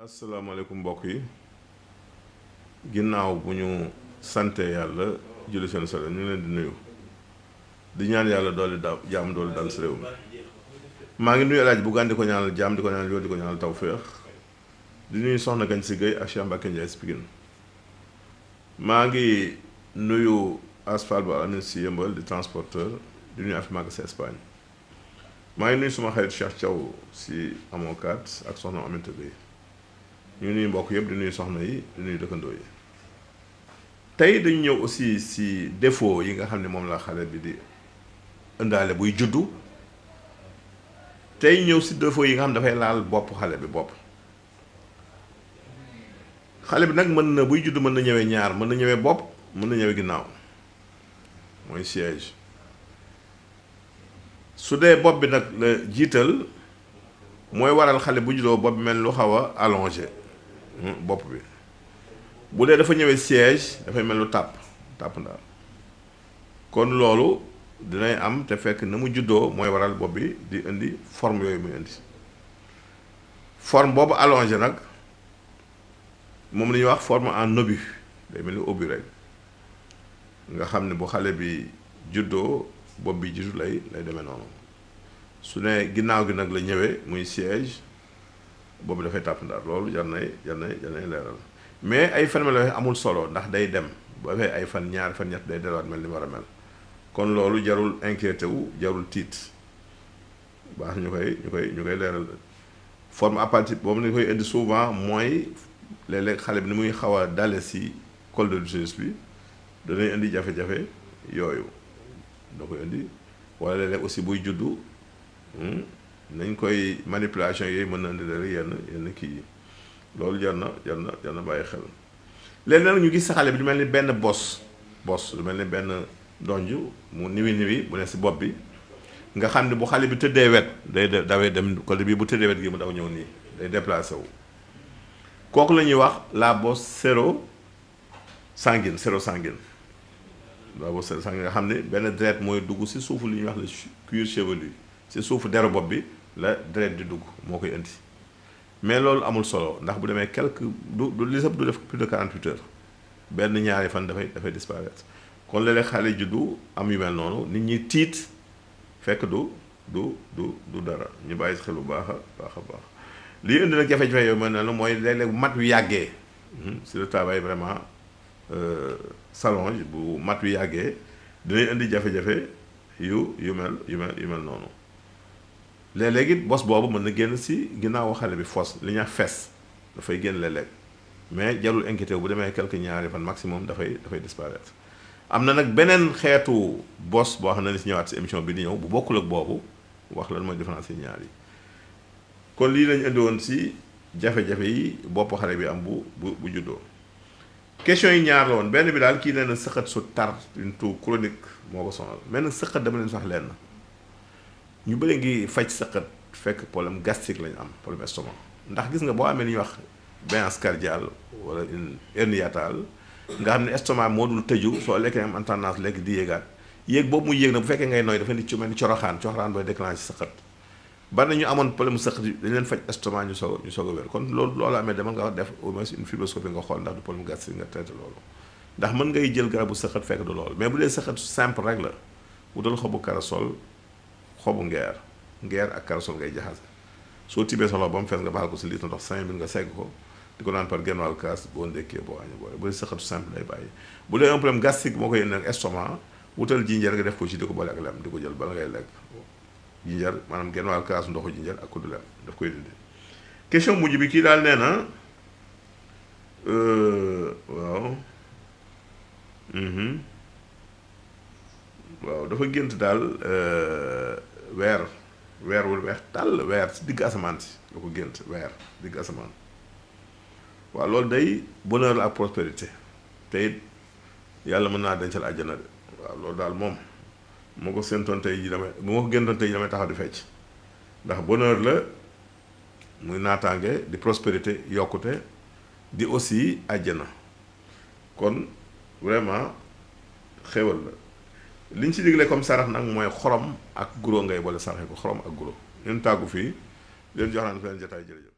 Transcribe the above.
asalaamaaleykum mbokk yi ginnaaw bu ñu sante yàlla julli seen solo ñu ngi leen di nuyu di ñaan yàlla doole jàmm doole dal si réew mi maa ngi nuyu alaaj bu gaan di ko ñaanal jàmm di ko ñaanal yow di ko ñaanal tawféex di nuyu soxna Gañ si Gueye ak Cheikh Mbacke Ndiaye si Pikine maa ngi nuyu asphal ba amin si yëmbal di transporteur di nuyu afi màgg si Espagne maa ngi nuyu suma xarit Cheikh Thiaw si amokat ak soxna Aminata Gueye ñu nuyu mbokk yëpp di nuyu soxna yi di nuyu dëkkandoo yi tey dañu ñëw aussi si défaut yi nga xam ne moom la xale bi di ëndaale buy juddu tey ñëw si défaut yi nga xam dafay laal bopp xale bi nag mën na buy juddu mën na ñëwee ñaar mën na ñëwee bopp mën na ñëwee ginnaaw mooy siège su dee bopp bi nag la jiital mooy waral xale bu juddoo bopp bi mel lu xaw a allongé bopp bi bu dee dafa ñëwee siège dafay mel lu tàpp ndaal kon loolu dinay am te fekk na mu juddoo mooy waral bopp bi di indi forme yooyu muy indi forme boobu allongé nag moom la ñuy wax forme en obus day mel ni obus rek nga xam ne bu xale bi juddoo bopp bi jiitu lay demee noonu su ne ginnaaw gi nag la ñëwee muy siège boobu dafay tàpp ndaar loolu jar nay leeral mais ay fan la amul solo ndax day dem bu defee ay fan ñaari fan ñett day delluwaat mel ni war a mel kon loolu jarul inquiété wu jarul tiit baax ñu koy leeral forme apathie boobu ni koy indi souvent mooy léeg-léeg xale bi ni muy xaw a dale si col de l'utérus bi danay indi jafe-jafe yooyu da koy indi wala léeg-léeg aussi buy juddu nañ koy manipulation yooyu mën na indi yenn kii yi loolu jar na bàyyi xel léegi nag ñu gis sa xale bi du mel ni benn bos lu mel ni benn donj mu niwi bu ne si bopp bi nga xam ne bu xale bi tëddee wet day dawee dem côté bii bu tëddee wet gi mu daw ñëw nii day déplacé wu kooku la ñuy wax la bosse séro-sanguine la bosse séro-sanguine nga xam ne benn deret mooy dugg si suufu li ñuy wax le cuir chevelu si suufu deru bopp bi la deret di dugg moo koy indi mais loolu amul solo ndax bu demee du li sëpp du def plus de 48 heures benn ñaari fan dafay disparaître kon léeg-léeg xale juddu am yu mel noonu nit ñi tiit fekk du dara ñu bàyyi xel bu baax a baax lii indi nag jafe-jafe yooyu mel ne mooy léeg-léeg bu mat wi yàggee si le travail vraiment s'allonge bu mat wi yàggee dinay indi jafe-jafe yu mel noonu léeg-léeg it bos boobu mën na génn si ginnaawu xale bi fos li ñuy wax fes dafay génn léeg-léeg mais jarul inquiété bu demee quelque ñaari fan maximum dafay disparaître am na nag beneen xeetu bos boo xam ne ni si ñëwaat si émission bi di ñëw bu bokkul ak boobu wax lan mooy différence yi ñaar yi kon lii lañu indi woon si jafe-jafe yi bopp xale bi am bu juddoo question yi ñaar la woon benn bi daal kii nee na sëqat su tar une toux chronique moo ko sonal mais nag sëqat dama leen sax lenn ñu bëri ngi faj sëqat fekk problème gastrique lañu am problème estomac ndax gis nga boo amee li ñuy wax béance cardiaque wala une hernie hiatale nga xam ne estomac moo dul tëju soo lekkee am tendance lekk di yéeg boobu muy yéeg nag bu fekkee ngay nooy dafa ni ci mel ni coroxaan booy déclenché sëqat bari na ñu amoon problème mu sëqat dañu leen faj estomac ñu soog a wér kon loolu amee demal nga def au moins une fibroscopie nga xool ndax du problème gastrique nga traité loolu ndax mën ngay jël garabu sëqat fekk du loolu mais bu dee sëqat simple rek la wutal xobu karasol xobu ngeer ak karasol ngay jaxase soo tibee sa loxo ba mu fees nga baxal ko si litre ndox 5 minutes nga segg ko di ko naan par genn wàll kaas boo ndekkee boo añee boole bu dee sëqatu simple day bàyyi bu dee un problème gastrique moo koy indi ak estomac wutal jinjeer nga def ko ci di ko boole ak lem di ko jël bala ngay lekk jinjeer maanaam genn wàll kaas ndoxu jinjeer ak kuddu lem daf koy dindi question mujj bi kii daal nee na waaw dafa gént daal weer wul weex tàll weer si digg asamaan si da ko gént weer digg asamaan waaw loolu day bonheur la ak prospérité te it yàlla mën naa dencal àjjana de waaw loolu daal moom moo ko séentoon tey ji damay taxaw di fecc ndax bonheur la muy naataange di prospérité yokkute di aussi àjjana kon vraiment xéwal la li ñu ci digle comme sarax nag mooy xorom ak guro ngay boole saraxe ko xorom ak guro ñun tàggu fii leen jox naan feneen jotaay jërëjëf